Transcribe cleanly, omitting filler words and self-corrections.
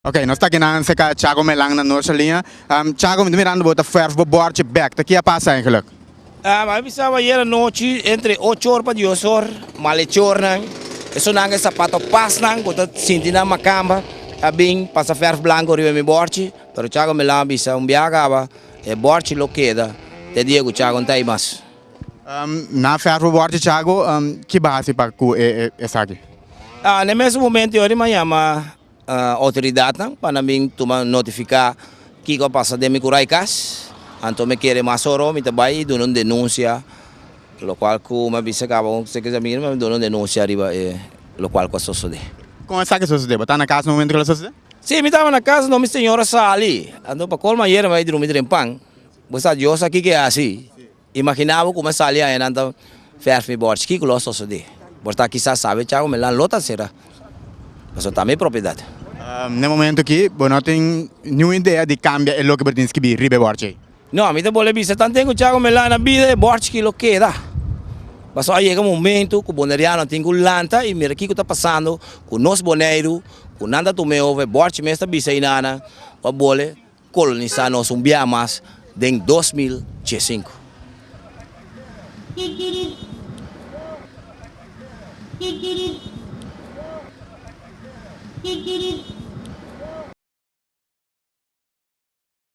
Ok, nos ta akinan serka Chago Melan na Noord Saliña. Chago, mi ta mirando bo ta verf bo bòrchi bèk. Ta ki a pasa eigenlijk? Mi a bisa ayer anochi entre ocho or pa dios or, malechornan, esonan ku e sapato pasnan ku ta sinti nan makamba a bin pasa verf blanko riba mi bòrchi, pero Chago Melan a bisa un biaha kaba e bòrchi lo keda te dia ku Chago no ta ei mas. Na verf bo bòrchi Chago, ki bo a hasi pa ku esaki? Na e mesun momento yori mi a yama Outoridatnan pa nan bin tuma notifiká kiko a pasa den mi kurai kas. Anto mi kere mas oro mi ta bai i duna un denunsia, lokual ku mi a bisa kaba un seke zamir mi a duna un denunsia riba e lokual ku a sosodé. Kon esaki a sosodé? Bo ta na kas na momento ku el a sosodé? Sí, mi tabata na kas, no mi señora sali. Anto pa kolmo ayer mi bai drumi trempan. Bo sa Dios a kiko e hasi. Imagina bo kuma sali aña nan ta verf mi borchi, kiko lo a sosode? Bo ta kisas sabe chago mi lan lo ta sera, pasobra ta mi propiedat. Na e momento aki bo no tin niun idea di kambia e loke bo tin skibi riba e borchi ei? No, mi ta bolbe bisa tanten ku chago mi lan na bida e borchi ki lo keda. Pasobra a yega un momento ku boneriano tin ku lanta i mira kiko ta pasando ku nos Boneiru, ku nan ta tuma e over, e borchi mes ta bisa inana pa bole. Kolonisá nos un bia mas den 2015.